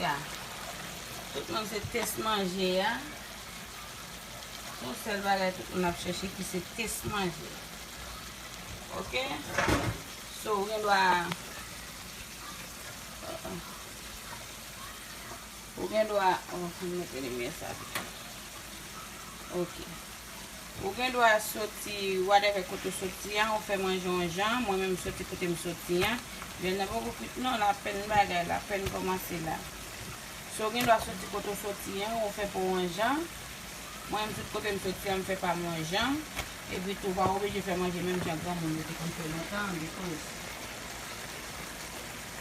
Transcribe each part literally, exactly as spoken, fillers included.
Ya. Tout moun se tès manje a. Se yon sèl bagay tout moun ap chèche ki se tès manje. Ok? So, ou gen dwa, ou gen dwa, oh, mwen mete limyè sa pito. Ok. Ou gen dwa soti, whatever, kote w soti an, ou fè manje yon jan. Mwen menm, m soti kote m soti an. Vyann nan poko kwit non, l apèn bagay la, apèn kòmanse la. So, ou gen dwa soti kote w soti an, ou fè pa w yon jan. Mwen menm, tout kote m soti an, m fè pa m yon jan. Epi tou, ou pa oblije fè manje menm jan granmoun yo te konn fè lontan, because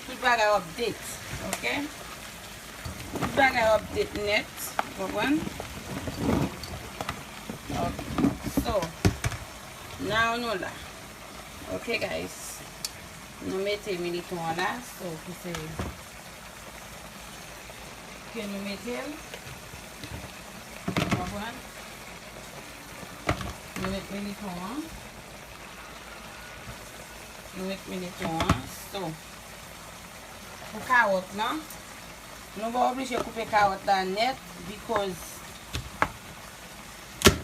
tout bagay update, ok? Tout bagay update nèt, ou konprann? Ok. So, now nou la. Ok, guys. Nou mete militon an la, so, ki se ke nou mete l. Ou konprann? Nou met militon an. Nou met militon an. So, pou kawòt lan, nou pa oblije koupe kawòt la nèt, because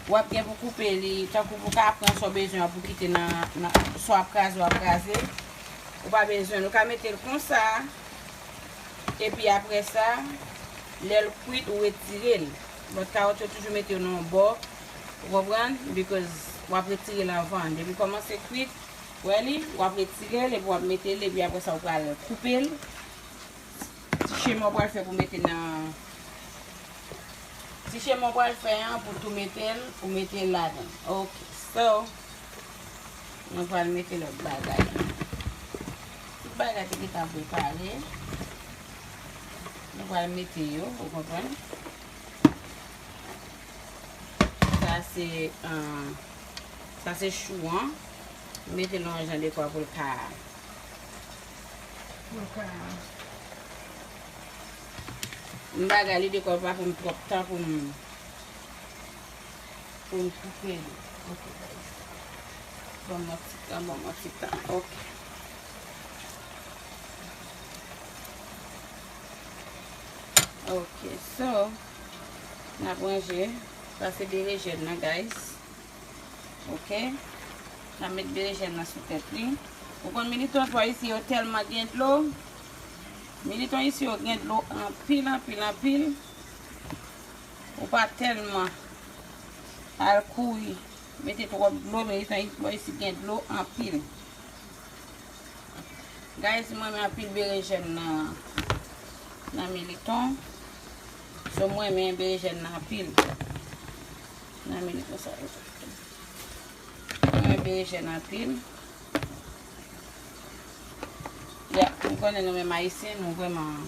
w ap gen pou koupe li, tankou pou w ka pran sa w bezwen an pou kite nan, nan, sa w ap kraze, w ap kraze. Ou pa bezwen, nou ka mete l konsa, epi apre sa, lè l kwit, ou retire l. But kawòt yo toujou mete yo nan yon bò, ou konprann? Because w ap retire l anvan. Depi l kòmanse kwit, w wè li, w ap retire l, epi w ap mete l, epi apre sa, ou pral koupe l. Ti chemen w pral fè pou mete nan, ti chemen w pral fè an pou tou mete l, pou mete l ladan. Ok, so, nou pral mete lòt bagay. Tout bagay te gentan prepare. Nou pral mete yo, ou konprann? Sa se, ah, sa se chou an. Mete l yon jan dekwa pou l ka, pou l ka, m bagay li dekwa pa pran m twòp tan pou m, pou m koupe li. Ok, guys. Ban m yon ti tan, ban m yon ti tan. Ok. Ok, so, n ap ranje. Sa se berejèn nan, guys. Ok. N ap met berejèn nan sou tèt li. Ou konn militon pa isi yo tèlman gen dlo. Militon isi yo gen dlo anpil, anpil, anpil. Ou pa tèlman al kouri mete twòp dlo, militon pa isi gen dlo anpil. Guys, mwen renmen anpil berejèn nan, nan militon. So, mwen renmen berejèn nan anpil. Nan militon sa yo. Mwen renmen berejèn anpil. Ya, m konnen nou menm Ayisyen, nou vrèman,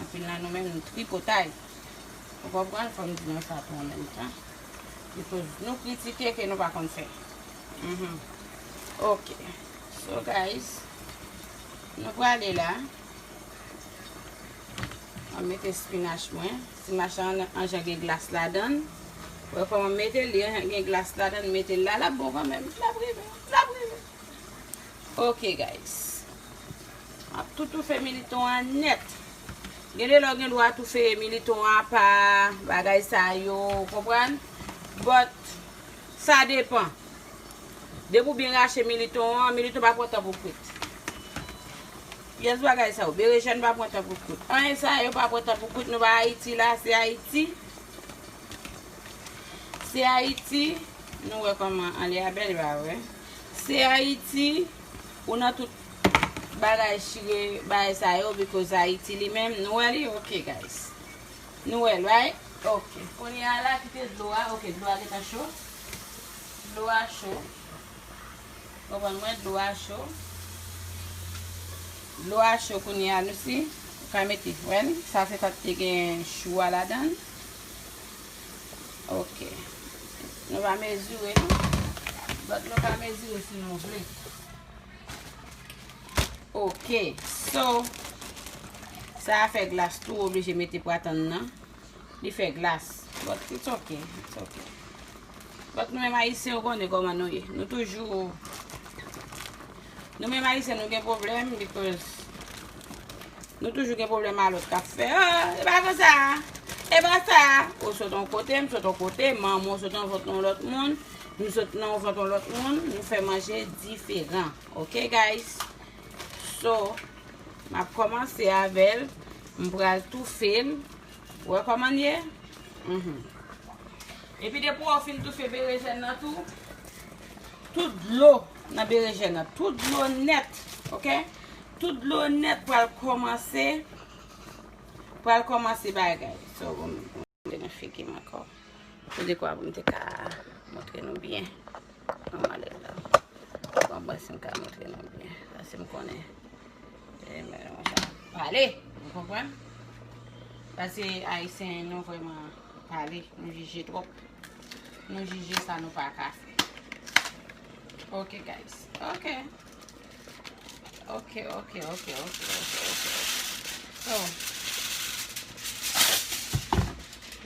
anpil nan nou menm, nou tripotay. Ou konprann? Fò m di nou sa tou an menm tan. Because nou kritike ke nou pa konn fè. Mhm. Ok. So, guys, nou prale la. Mwen mete spinach mwen. Spinach an, an jan gen glas ladan l. Wè kòman m mete l, li an jan gen glas ladan l, mete l la, l ap bon kanmenm. L ap rive, l ap rive. Ok, guys. M ap tou toufe militon an nèt. Gen de lè w gen dwa toufe militon an apa, bagay sa yo, ou konprann? But, sa depan. Depi w byen rache militon an, militon pa pran tan pou kwit. Pyès bagay sa yo, berejèn pa pran tan pou kwit. Anyen sa yo pa pran tan pou kwit, nou pa Ayiti la, se Ayiti. Se Ayiti, nou wè kòman anlè a bèl, pa vre? Se Ayiti, ou nan tout bagay chire, bagay sa yo, because Ayiti li menm, nou wè li, ok, guys. Nou wè l, right? Ok. Kounye a la, kite dlo a. Ok, dlo a gentan cho. Dlo a cho. Konprann mwen, dlo a cho. Dlo a cho kounye a, nou si. Ou ka mete, wè l? Sa se sa k te gen chou a ladan l. Ok. Nou pa mezire, non. But nou ka mezire si nou vle. Ok. So, sa a fè glas tou, oblije mete pratann nan. Li fè glas. But it's ok. It's ok. But nou menm Ayisyen, ou konnen kòman nou ye. Nou toujou, nou menm Ayisyen, nou gen pwoblèm because Nou toujou gen pwoblèm a lòt k ap fè, "Ah, e pa konsa, e pa sa." Ou sot yon kote, m sot yon kote, manman w sot nan vant yon lòt moun, m sot nan vant yon lòt moun, nou fè manje diferan. Ok, guys? So, m ap kòmanse avè l, m pral toufe l. Ou wè kòman l ye? Mhm. Epi depi w fin toufe berejèn nan tou, tout dlo nan berejèn nan, tout dlo nèt, ok? Tout dlo nèt pral kòmanse, pral kòmanse bagay. So, bon, bon, te nan figi m ankò. Pou dekwa pou m te ka montre nou byen. Kòman l ye la. Bon, mwen si m ka montre nou byen. Paske m konnen. E, men, nou pale. Ou konprann? Paske Ayisyen, nou vrèman pale. Nou jije twòp. Nou jije sa nou pa ka fè. Ok, guys. Ok. Ok, ok, ok, ok, ok, ok, ok. So,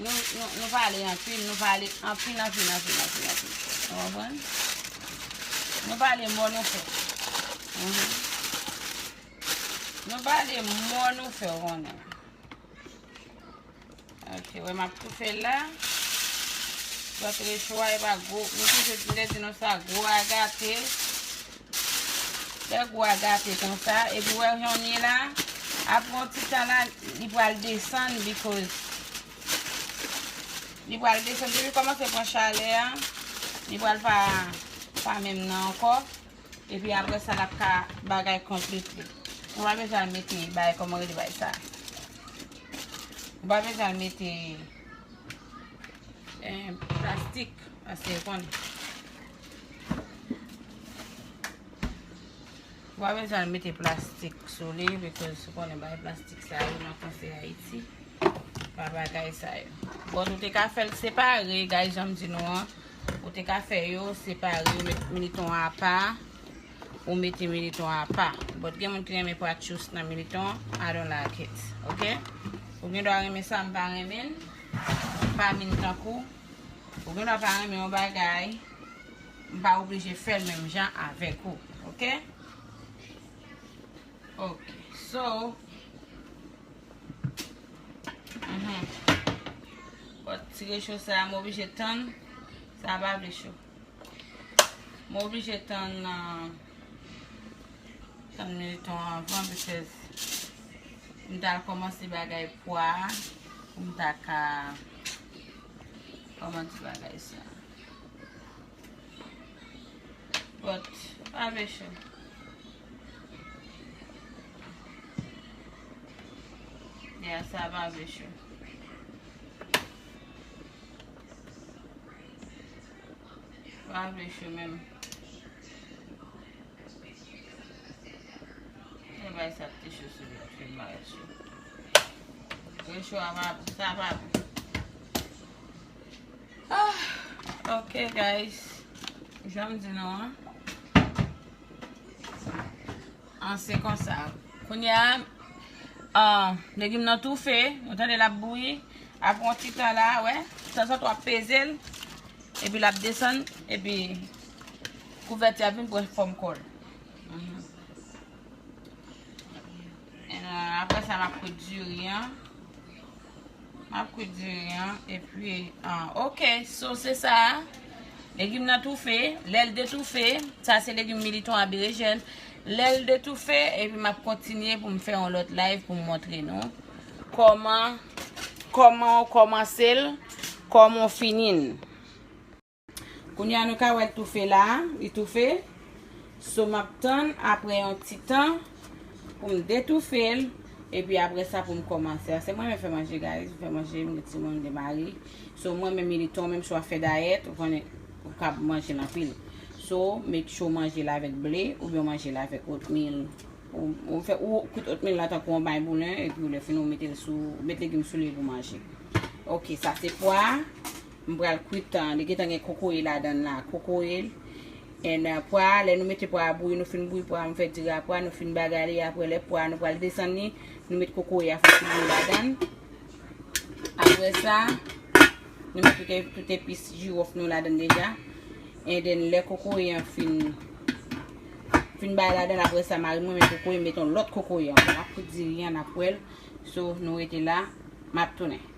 nou, nou, nou pale anpil, nou pale anpil, anpil, anpil, anpil, anpil. Ou konprann? Nou pale mò nou fè. Mhm. Nou pale mò nou fè, ou konnen. Ok, wè m ap toufe l la. Pòtre cho a, e pa gwo. Nou toujou te di nou sa gwo a gate. Lè gwo a gate konsa, epi wè jan l ye la, apre yon ti tan la, li pral desann, because li pral desann. Depi l kòmanse pran chalè a, li pral pa, pa menm nan ankò. Epi apre sa, l ap ka bagay konplete. Ou pa bezwen al mete bay, kòman rele bay sa? Ou pa bezwen al mete, eh, plastik, paske ou konnen. Ou pa bezwen al mete plastik sou li, because ou konnen bagay plastik sa yo nan Fransè Ayiti. Pa bagay sa yo. Bon, ou te ka fè l separe, guys, jan m di nou an. Ou te ka fè yo separe, ou met militon apa, ou mete militon apa. But gen moun ki renmen pratchous nan militon, I don't like it. Ok? Ou gen dwa renmen sa, m pa renmen l. M pa min tankou. Ou gen dwa pa renmen yon bagay, m pa oblije fè l menm jan avèk ou. Ok? Ok. So, mhm. But ti recho sa, m oblije tann. Sa pa vle cho. M oblije tann, ah, tann militon anvan, because m t al kòmanse bagay pwa a, pou m ta ka, kòman di bagay sa? But, pa vle cho. Ya, sa pa vle cho. Pa vle cho menm. E bay sa te cho sou li, fè m pa cho. Recho a pa bon, sa pa bon. Ah, ok, guys. Jan m di nou an. An, se konsa. Kounye a, ah, legim nan toufe. Ou tande l ap bouyi. Apre yon ti tan la, wè. Tanzantan w ap peze l. Epi l ap desann. Epi kouvèti a vin pran fòm kò l. Mhm. And, uh, apre sa, m ap kwit diri an. M ap kwit diri an. Epi, ah, ok, so se sa. Legim nan toufe. Lè l detoufe, sa se legim militon a berejèn. Lè l detoufe, epi m ap kontinye pou m fè yon lòt live pou m montre nou kòman, kòman w kòmanse l, kòman w fini l. Kounye a nou ka wè l toufe la, li toufe. So m ap tann apre yon ti tan pou m detoufe l, epi apre sa pou m kòmanse. Paske mwen renmen fè manje, guys, m fè manje, m gen timoun, m gen mari. So mwen menm militon, menm si w ap fè dayèt, ou konnen ou ka manje l anpil. So make sure w manje l avèk ble, oubyen w manje l avèk oatmeal. Ou, ou fè, ou kwit oatmeal la tankou yon bay boulen, epi lè fini ou mete l sou, ou met legim sou li pou manje. Ok, sa se pwa. M pral kwit, ah, li gentan gen kokoye ladan l la, kokoye. And, ah, pwa, lè nou mete pwa a bouyi, nou fin bouyi pwa, nou fè diri a pwa, nou fin bagay li, apre lè pwa, nou pral desann li, nou met kokoye a fè ti bouyi ladan l. Apre sa, nou met tout, tout epis jiwòf nou ladan l deja. And then, lè kokoye an fin Fin bay ladan, apre sa, mari mwen met kokoye, met yon lòt kokoye ankò. N ap fout diri an, n ap wè l. So, nou rete la, m ap tounen.